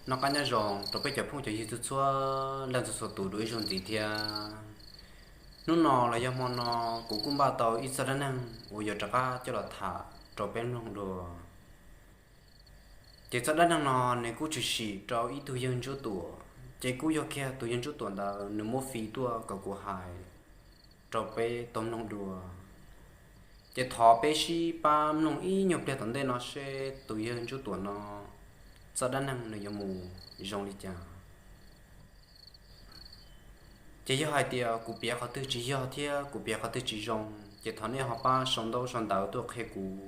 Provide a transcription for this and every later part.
Noj qab nyob zoo rau peb cov phooj cov ywg txhua txhua leej txhua txhua tus dua ib zaug ntxiv thiab. Hnub no los yog hmo no kuv kuj npaj tau ib txoj dab neeg uas yuav rov qab coj los tham rau peb mloog dua. Ces txoj dab neeg no nws kuj tshwm sim rau ib tug yawg Ntsuab Tuam, ces kuj yog kiag tus yawg Ntsuab Tuam ntawd nws muab fi tuaj kom kuv hais rau peb tau mloog dua. Ces thov peb sib pab mloog ib nyuag pliag tom ntej no seb tus yawg Ntsuab Tuam no txoj dab neeg nws yuav mus zoo li cas. Ces yog hais tias kuv piav qhov twg tsis yog thiab kuv piav qhov twg tsis zoo, ces thov nej ho pab sau ntaub sau ntawv tuaj qhia kuv,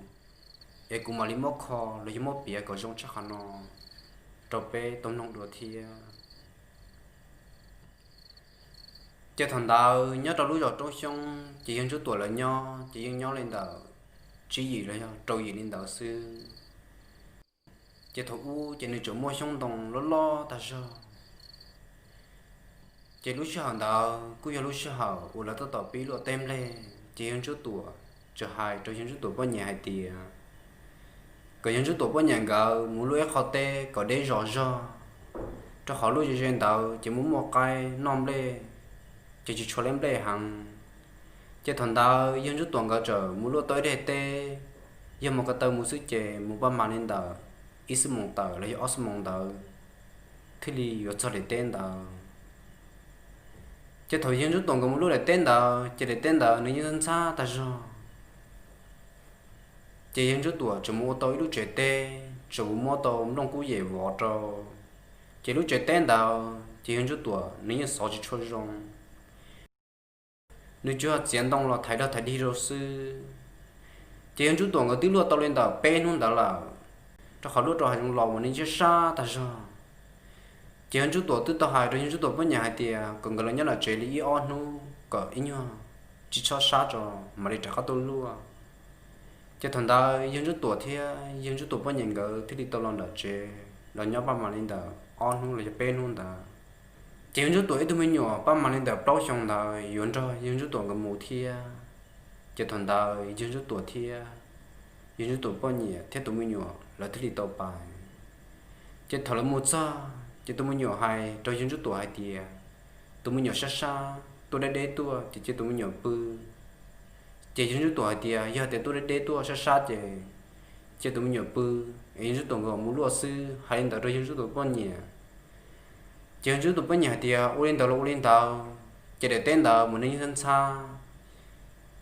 es kuv mam li muab kho los yog muab piav kom zoo tshaj qhov no rau peb tau mloog dua thiab. Ces thaum ntawd nyob rau lub zos Roob Xyoob ces yawg Ntsuab Tuam lawv nyob ces yeej nyob li ntawm tsib yim los yog rau yim li ntawd xwb. Ces thaum ub ces nws tseem muaj xyoob ntoo loj loj tag zog. Ces lub sij hawm ntawd kuj yog lub sij hawm uas lawv tab tom pib luaj teb nplej, ces yawg Ntsuab Tuam txawm hais rau yawg Ntsuab Tuam poj niam hais tias kom yawg Ntsuab Tuam poj niam nkawd mus luaj ib qho teb kom deb zos zog, rau qhov luaj ze ze ntawd ces muaj muaj qaib noj nplej, ces tsis tshua leb nplej heev. Ces thaum ntawd yawg Ntsuab Tuam nkawd txawm mus luaj tau ib daim teb, yog mus ko taw mus xwb ces mus paj mas li ntawm ib xuab moos tawm los yog ob xuab moos ntawd thiaj li yuav txog daim teb ntawd. Ces thaum yawg Ntsuab Tuam nkawd mus luaj daim teb ntawd ces daim teb ntawd nws yeej ntxhab tag zog. Ces yawg Ntsuab Tuam tseem mus ua tau ib lub tsev teb, tseem mus muab tau nplooj kub yem vov rau. Ces lub tsev teb ntawd ces yawg Ntsuab Tuam nws yeej xov tsis tshua zoo. Nws tsuas txiav ntoo los thaiv dog thaiv dig rau xwb. Ces yawg Ntsuab Tuam nkawd twb luaj tau li ntawm peb hnub ntawd lawm, rau qhov luaj rau hav zoov los mas nws sab sab tag zog. Ces yawg Ntsuab Tuam twb tau hais rau yawg Ntsuab Tuam poj niam hais tias kom nkawd los nyob nram tsev li ib ob hnub kom ib nyuag tsis tshua sab tso mam li rov qab tuaj luaj. Ces thaum ntawd yawg Ntsuab Tuam thiab yawg Ntsuab Tuam poj niam nkawd thiaj li tau los nram tsev los nyob paj mas li ntawm ob hnub los yog peb hnub ntawd. Ces yawg Ntsuab Tuam ib tug me nyuam paj mas li ntawm plaub xyoos ntawd yuav nrog yawg Ntsuab Tuam nkawd mus thiab. Ces thaum ntawd yawg Ntsuab Tuam thiab yawg Ntsuab Tuam poj niam thiab tus me nyuam lawv thiaj li tau pais. Ces thaum lawv mus txog ces tus me nyuam hais rau yawg Ntsuab Tuam hais tias tus me nyuam sab sab tuaj deb deb tuaj ces cia tus me nyuam pw. Ces yawg Ntsuab Tuam hais tias yog tias tuaj deb deb tuaj sab sab ces cia tus me nyuam pw, es yawg Ntsuab Tuam nkawd mus luaj xwb, hais li ntawd rau yawg Ntsuab Tuam poj niam. Ces yawg Ntsuab Tuam poj niam hais tias ua li ntawd los ua li ntawd. Ces daim teb ntawd mas nws yeej ntxhab.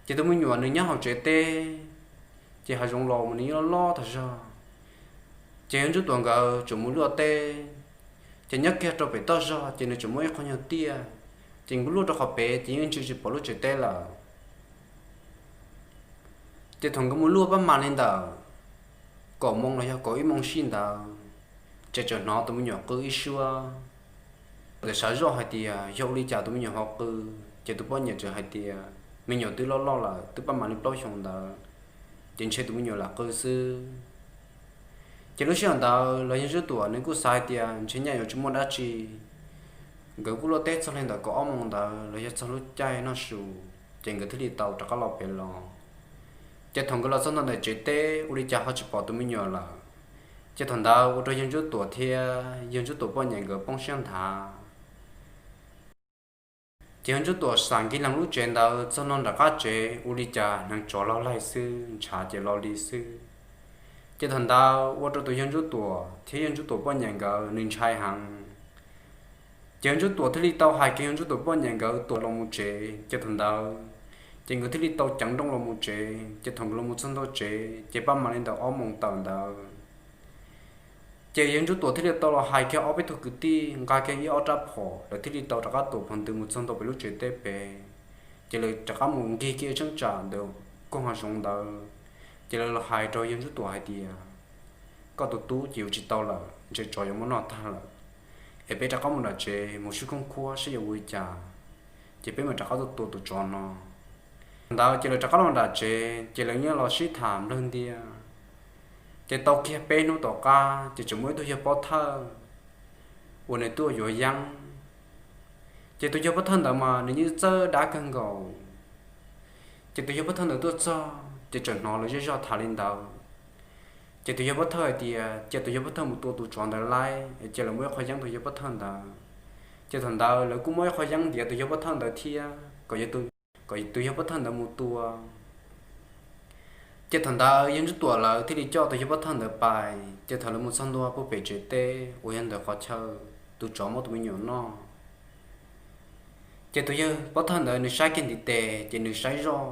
Ces tus me nyuam nws nyob hauv tsev teb, ces hav zoov los mas nws yeej loj loj tag zog. Ces yawg Ntsuab Tuam nkawd tseem mus luaj teb, ces nyob kiag rau pem toj zog ces nws tseem muaj ib qho nyuag tiaj, ces nkawd luaj rau qhov pem ces yeej ntsia tsis pom lub tsev teb lawm. Ces thaum nkawd mus luaj paj mas li ntawm kaum moos los yog kaum ib moos sij ntawd, ces txawm hnov tus me nyuam qw ib suab. Lawv xav zoj hais tias yog ua li cas tus me nyuam ho qw, ces tus poj niam txawm hais tias me nyuam twb loj loj lawm, twb paj mas li plaub xyoos ntawd, ces ntshe tus me nyuam lam qw xwb. Ces lub sij hawm ntawd los yawg Ntsuab Tuam nws kuj xav hais tias ntshe nyaj yuav tsis muaj dab tsi. Nkawd kuj luaj teb txog li ntawm kaum ob moos ntawd los yog txog lub caij noj su, ces nkawd thiaj li tau rov qab los pem los. Ces thaum nkawd los txog ntawm tsev teb ua li cas ho tsis pom tus me nyuam lawm. Ces thaum ntawd ua rau yawg Ntsuab Tuam thiab yawg Ntsuab Tuam poj niam nkawd poob siab nthav. Ces yawg Ntsuab Tuam xam nkig lees lub tsev ntawd txog nram qab tsev ua li cas hneev tsov los laig xwb, ntshav ces lo li xwb. Ces thaum ntawd ua rau tus yawg Ntsuab Tuam thiab yawg Ntsuab Tuam poj niam nkawd nws ntshai heev. Ces yawg Ntsuab Tuam thiaj li tau hais kiag yawg Ntsuab Tuam poj niam nkawd tuam los mus tsev. Ces thaum ntawd ces nkawd thiaj li tau ceev nrooj los mus tsev. Ces thaum nkawd los mus txog ntua tsev ces paj mas li ntawm ob moos tawm ntawd. Ces yawg Ntsuab Tuam thiaj li tau los hais kiag ob peb tug kwv tij nqa kiag ib ob rab phom, lawv thiaj li tau rov qab tuam phom ntws mus txog ntua pem lub tsev teb pem. Ces lawv rov qab mus nkig kiag tseeb tsam ntawm koog hav zoov ntawd. Ces lawv los hais rau yawg Ntsuab Tuam hais tias koj tus tub ces yuav tsis tau lawm, ntshe tsov yuav muab noj tag lawm. Es peb rov qab mus nram tsev mus sib khoob khuab saib yuav ua li cas, ces peb mam rov qab tuaj tua tus tsov no. Ntawd ces lawv rov qab los nram tsev ces lawv nyob los sib tham nplawg ntiag. Ces tau kiag peb hnub tom qab ces tseem muaj ib tug yawg pov thawj uas nws tuaj yuav yeeb. Ces tus yawg pov thawj ntawd mas nws yeej txawj dab kawg nkaus. Ces tus yawg pov thawj ntawd tuaj txog ces tseem hnov lawv zej zog tham li ntawd. Ces tus yawg pov thawj hais tias cia tus yawg pov thawj mus tua tus tsov ntawd laib, cia lawv muab ib qho yeeb tus yawg pov thawj ntawd. Ces thaum ntawd lawv kuj muab ib qho yeeb ntiav tus yawg pov thawj ntawd thiab, kom, kom tus yawg pov thawj ntawd mus tua. Ces thaum ntawd yawg Ntsuab Tuam lawv thiaj li coj tus yawg pov thawj ntawd pais. Ces thaum lawv mus txog ntua puag pem tsev teb uas yog ntawm qhov chaw tus tsov muab tus me nyuam noj, ces tus yawg pov thawj ntawd nws saib kiag ntiv tes ces nws saib zoj,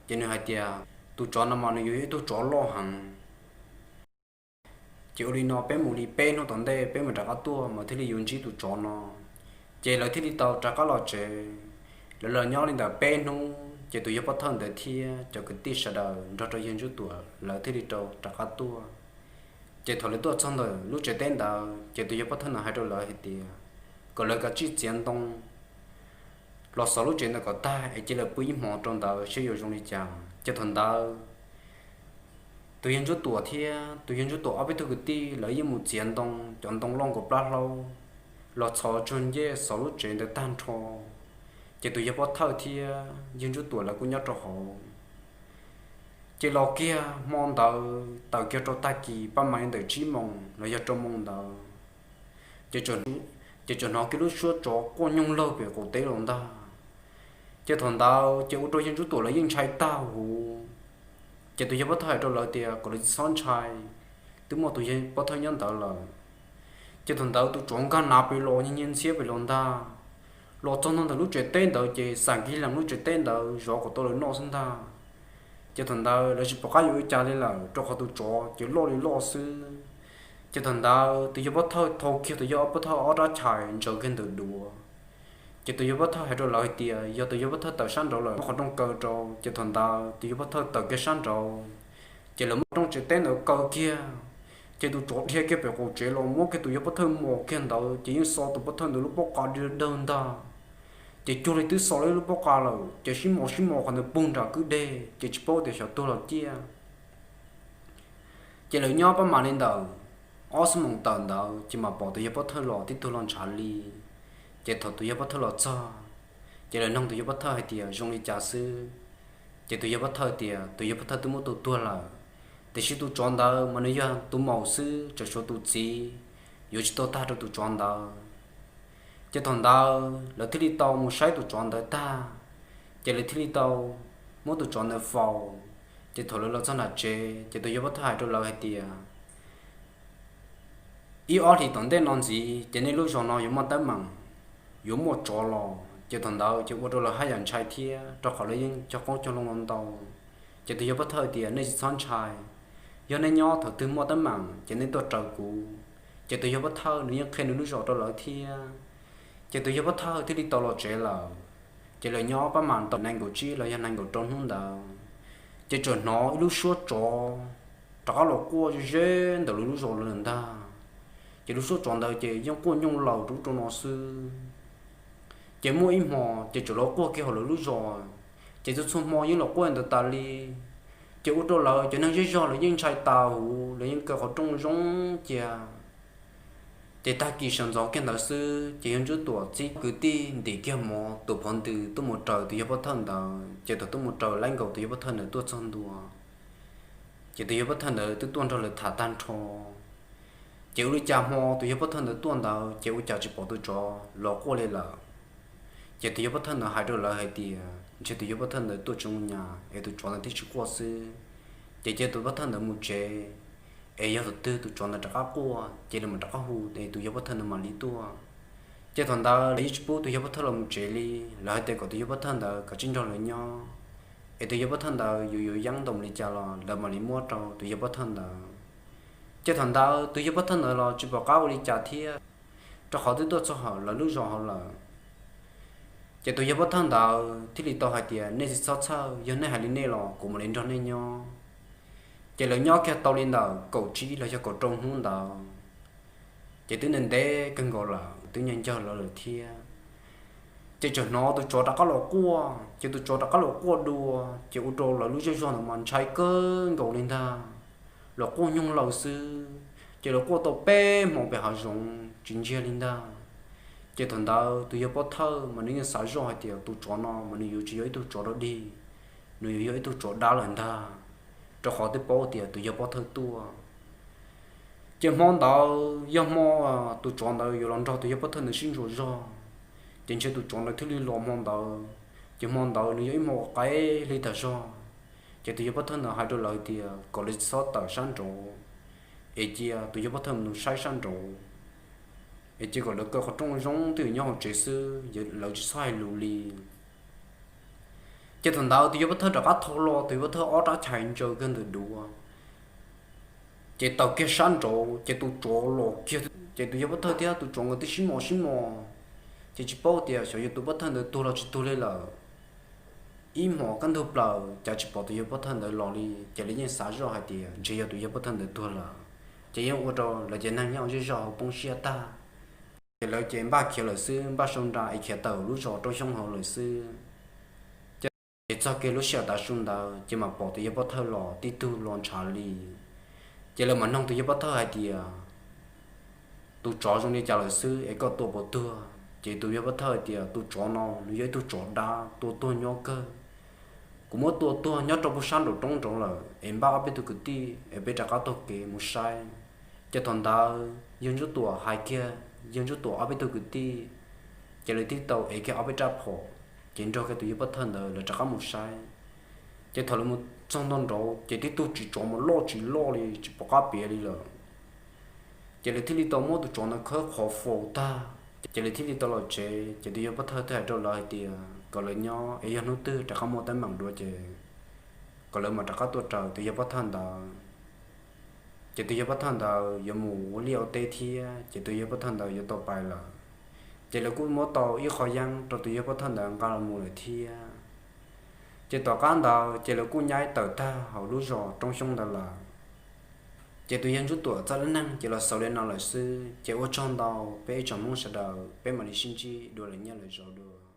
ces nws hais tias tus tsov no mas nws yuav yog ib tug tsov loj heev. Ces ua li no peb mus li peb hnub tom ntej peb mam rov qab tuaj mas thiaj li yuav ntsib tus tsov no. Ces lawv thiaj li tau rov qab los tsev. Lawv los nyob li ntawm peb hnub ces tus yawg pov thawj ntawd thiab cov kwv tij sawv daws nrog rau yawg Ntsuab Tuam lawv thiaj li rau rov qab tuaj. Ces thaum lawv tuaj txog ntawm lub tsev teb ntawd ces tus yawg pov thawj ntawd hais rau lawv hais tias kom lawv kav tsij txiav ntoo los xov lub tsev ntawd kom tag es cia lawv pw ib hmos rau ntawd seb yuav zoo li cas. Ces thaum ntawd tus yawg Ntsuab Tuam thiab tus yawg Ntsuab Tuam ob peb tug kwv tij lawv yeej mus txiav ntoo, cov ntoo loj nkaus plab hlaub, los txhos tsuag ncej xov lub tsev ntawd tag nrho. Ces tus yawg pov thawj thiab yawg Ntsuab Tuam lawv kuj nyob rau hauv. Ces los kiag hmo ntawd tawm kiag rau tag kis paj mas li ntawm tsib moos los yog rau moos ntawd, ces txawm hnov kiag lub suab tsov quaj nyooj laug pem qaum teb los ntag. Ces thaum ntawd ces ua rau yawg Ntsuab Tuam lawv yeej ntshai tag huv. Ces tus yawg pov thawj hais rau lawv tias kom lawv tsis txhob ntshai, twb muaj tus yawg pov thawj nyob ntawd lawm. Ces thaum ntawd tus tsov nkag nav pes los nyiag nyiag ntxhiab pes los ntag. Los txog ntua ntawm lub tsev teb ntawd ces xam kiag lees lub tsev teb ntawd zov kom tau lawv noj xwb ntag. Ces thaum ntawd lawv tsis pom qab yuav ua cas li lawm rau qhov tus tsov ces loj li loj xwb. Ces thaum ntawd tus yawg pov thawj thau kiag tus yawg pov thawj ob rab chais ntsaws kiag ntawm duav. Ces tus yawg pov thawj hais rau lawv hais tias yog tus yawg pov thawj tawm sab nraud lawm muab qhov rooj kaw rau. Ces thaum ntawd tus yawg pov thawj tawm kiag sab nraud, ces lawv muab rooj tsev teb ntawd kaw kiag. Ces tus tsov dhia kiag pem qaum tsev los muab kiag tus yawg pov thawj mos kiag ntawd ces yeej xo tus pov thawj ntawd lub pob qa dawg dawg ntag. Ces cuag li twb xo lawv lub pob qa lawm ces sib mos sib mos qhov ntawd puag nram kwj deg ces tsis paub tias xyov tuag los ciaj. Ces lawv nyob pab mas li ntawm ob xuab moos tawm ntawd ces mam pom tus yawg pov thawj los tib tug los ntshav li. Ces thaum tus yawg pov thawj los txog, ces lawv nug tus yawg pov thawj hais tias zoo li cas xwb. Ces tus yawg pov thawj tias tus yawg pov thawj twb muab tua tuag lawm, tiam sis tus tsov ntawd mas nws yog tus maum xwb, tseem tshuav tus txiv, yuav tsis tau tag rau tus tsov ntawd. Ces thaum ntawd lawv thiaj li tau mus saib tus tsov ntawd tag, ces lawv thiaj li tau muab tus tsov ntawd faus. Ces thaum lawv los txog nram tsev ces tus yawg pov thawj hais rau lawv hais tias ib ob hlis tom ntej no ntxiv ces nej lub zos no yuav muaj teeb meem, yuav muaj tsov los. Ces thaum ntawd ces ua rau lawv haj yam ntshai thiab rau qhov lawv yeej cog qoob cog loo los ntau. Ces tus yawg pov thawj tias nej tsis txhob ntshai, yog nej nyob thaum twg muaj teeb meem ces nej tuaj raws kuv. Ces tus yawg pov thawj nws yeej qhia nws lub zos rau lawv thiab. Ces tus yawg pov thawj thiaj li tau los tsev lawm. Ces lawv nyob pab mas tau nees nkaum tsib los yog nees nkaum rau hnub ntawd, ces txawm hnov ib lub suab tsov rov qab los quaj ze ze ntawm lawv lub zos lawm ntag. Ces lub suab tsov ntawd ces yeej quaj nyooj laws rau ub rau no xwb. Ces muaj ib hmo ces txawm los quaj kiag hauv lawv lub zos, ces txhua txhua hmo yeej los quaj ntawd tas li. Ces ua rau lawv cov neeg zej zog lawv yeej ntshai tas huv, lawv yeej kaw qhov rooj zoo cia. Ces tag kis sawv ntxov kiag ntawd xwb ces yawg Ntsuab Tuam txib kwv tij ntim kiag mov tus phov ntws tuaj mus raws tus yawg pov thawj ntawd. Ces thaum tuaj mus raws laib nkaus tus yawg pov thawj ntawd tuaj txog ntua, ces tus yawg pov thawj ntawd twb tuaj nrog lawv tham tag nrho. Ces ua li cas hmo tus yawg pov thawj ntawd tuaj ntawd ces ua cas tsis pom tus tsov los quaj li lawm. Ces tus yawg pov thawj ntawd hais rau lawv hais tias ntshe tus yawg pov thawj ntawd tuaj tsis zoo nyas es tus tsov ntawd thiaj tsis quaj xwb. Ces cia tus pov thawj ntawd mus tsev, es yog thaum twg tus tsov ntawd rov qab quaj ces lawv mam rov qab hu es tus yawg pov thawj ntawd mam li tuaj. Ces thaum ntawd lawv yeej tsis pub tus yawg pov thawj los mus tsev li, lawv hais tias kom tus yawg pov thawj ntawd kav tsij nrog lawv nyob, es tus yawg pov thawj ntawd yuav yuav yeeb ntau li cas los lawv mam li muab rau tus yawg pov thawj ntawd. Ces thaum ntawd tus yawg pov thawj ntawd los tsis pom qab ua li cas thiab, rau qhov twb tuaj txog hauv lawv lub zos hauv lawm. Ces tus yawg pov thawj ntawd thiaj li tau hais tias nej tsis txhob txhawj, yog nej hais li nej los kuv mam li nrog nej nyob. Ces lawv nyob kiag tau li ntawm kaum tsib los yog kaum rau hnub ntawd, ces twb ntev ntev kawg nkaus lawm twb nco nco lawv lawm thiab. Ces txawm hnov tus tsov rov qab los quaj, ces tus tsov rov qab los quaj dua, ces ua rau lawv lub zej zog ntawd mas ntshai kawg nkaus li ntag. Los quaj nyooj laws xwb, ces los quaj tau peb hmo pem hav zoov tsis ntsiag li ntag. Ces thaum ntawd tus yawg pov thawj mas nws yeej xav zoj hais tias tus tsov no mas nws yuav tsis yog ib tug tsov dog dig, nws yuav yog ib tug tsov dab lawm ntag, rau qhov twb paub tias tus yawg pov thawj tuaj. Ces hmo ntawd yog hmo tus tsov ntawd yuav los nrog tus yawg pov thawj ntawd sib ntsuas zog, ces ntshe tus tsov ntawd thiaj li los hmo ntawd. Ces hmo ntawd nws yog ib hmo qaib hli tas zog, ces tus yawg pov thawj ntawd hais rau lawv tias kom lawv tsis txhob tawm sab nraud, es cia tus yawg pov thawj mus saib sab nraud, es cia kom lawv kaw qhov rooj zoo, twb nyob hauv tsev xwb, lawv tsis txhob hais lus li. Ces thaum ntawd tus yawg pov thawj rov qab thau los tus yawg pov thawj ob rab chais ntsaws kiag ntawm duav, ces taug kiag sab nraud ces tus tsov los kiag, ces tus yawg pov thawj thiab tus tsov nkawd twb sib mos sib mos, ces tsis paub tias xyov yog tus pov thawj ntawd tuag los tsis tuag li lawm. Ib hmos kaj ntug plaws cas tsis pom tus yawg pov thawj ntawd los li, ces lawv yeej xav zoj hais tias ntshe yog tus yawg pov thawj ntawd tuag lawm, ces yeej ua rau lawv cov neeg nyob zej zog hauv poob siab tag. Ces lawv ces npaj khiav lawm xwb, npaj sau nra es khiav tawm lub zos rau xyoob hauv lawm xwb. Ces txog kiag lub sij hawm tav su ntawd ces mam pom tus yawg pov thawj los tib tug los ntshav li. Ces lawv mam noog tus yawg pov thawj hais tias, tus tsov zoo li cas lawm xwb es koj tua puas tuag? Ces tus yawg pov thawj hais tias tus tsov no nws yog ib tug tsov dab tua tuag nyob kawg. Kuv muab tua tuag nyob rau pem sab nraum roob nraud lawm es npaj ob peb tug kwv tij es peb rov qab taug kev mus saib. Ces thaum ntawd yawg Ntsuab Tuam hais kiag yawg Ntsuab Tuam ob peb tug kwv tij, ces lawv thiaj tau ev kiag ob peb rab phom, ces nrog kiag tus yawg pov thawj ntawd lawv rov qab mus saib. Ces thaum lawv mus txog ntua nraud ces tib tug tsis tsov mas loj tsis loj li tsis pom qab piav li lawm. Ces lawv thiaj li tau muab tus tsov ntawd khawb qhov faus tag, ces lawv thiaj li tau los tsev. Ces tus yawg pov thawj thiaj hais rau lawv hais tias kom lawv nyob es yog hnub twg rov qab muaj teeb meem dua ces kom lawv mam rov qab tuaj raws tus yawg pov thawj ntawd. Ces tus yawg pov thawj ntawd yuav mus ua liaj ua teb thiab ces tus yawg pov thawj ntawd yuav tau pais lawm. Ces lawv kuj muab tau ib qho yeeb rau tus yawg pov thawj ntawd nqa los mus lawm thiab. Ces tom qab ntawd ces lawv kuj nyaib tawm tag hauv lub zos roob xyoob ntawd lawm. Ces tus yawg Ntsuab Tuam txoj dab neeg ces los xaus li no lawm xwb, ces ua tsaug ntau peb ib tsoom Hmoob sawv daws, peb mam li sib ntsib dua lwm nyiaj lwm zaus dua.